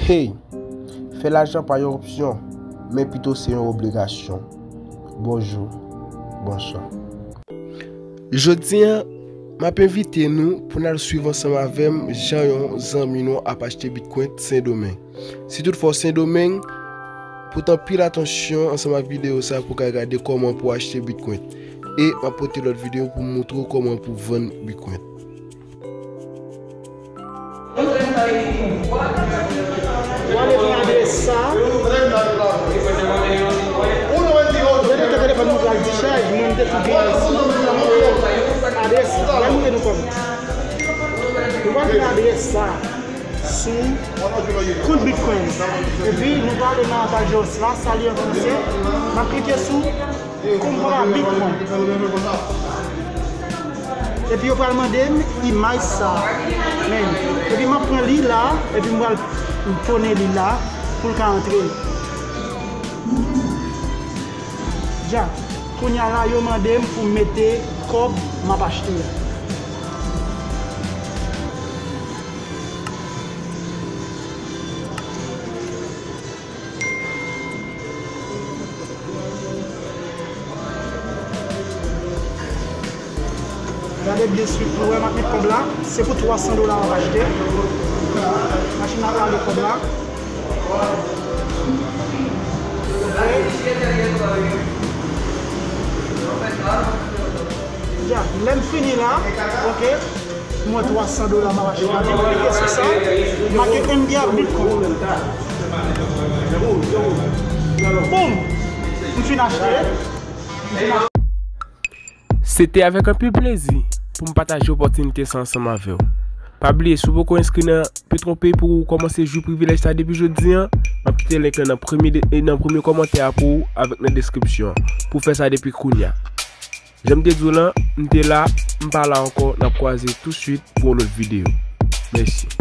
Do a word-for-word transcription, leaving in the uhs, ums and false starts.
Hey, fè lajan pa yon opsyon, men pito se yon obligasyon. Bonjou, bonswa. Jodi a, m ap envite nou pou n al swiv ansanm avè m jan yon zanmi nou ap achte Bitcoin Sendomeng. Si toutfwa w Sendomeng, pote anpil atansyon ansanm ak videyo sa pou w ka gade kòman pou w achte Bitcoin. E m ap pote lòt videyo pou m montre w kòman pou w vann Bitcoin. W ale nan adrès sa. Gade ke telefòn mwen pral dichaj, mwen te tou gen adrès. Mwen montre nou kòman. Nou pral gen adrès sa sou kont Bitcoin. Epi nou pral nan paj la, sa li an franse. N ap klike sou Konpra Bitcoin. Epi yo pral mande m imaj sa. Men, epi m ap pran li la, epi m pral pone li la pou l ka antre. Dja, kounye a la, yo mande m pou m mete kòb m ap achte a. Gade byen swit pou wè m ap met kòb la. Se pou twa san dola m ap achte. Machin nan prale kòb la. Ok. Ya, lè m fini la, ok. Mwen twa san dola m ap achte. Gade, m klike sou sa. Make India Bitcoin. Boum! M fin achte. M fin achte. Se te avèk anpil plezi pou m pataje opòtinite sa ansanm avè w. Pa bliye, si w poko enskri nan Petronpay pou w kòmanse jwi privilèj sa depi jodi a, m ap kite link lan nan premye de, nan premye kòmantè a pou w avèk nan deskripsyon an. Pou w fè sa depi kounye a. Jan m te di w lan, m te la, m pa la ankò, n ap kwaze tousuit pou yon lòt videyo. Mèsi.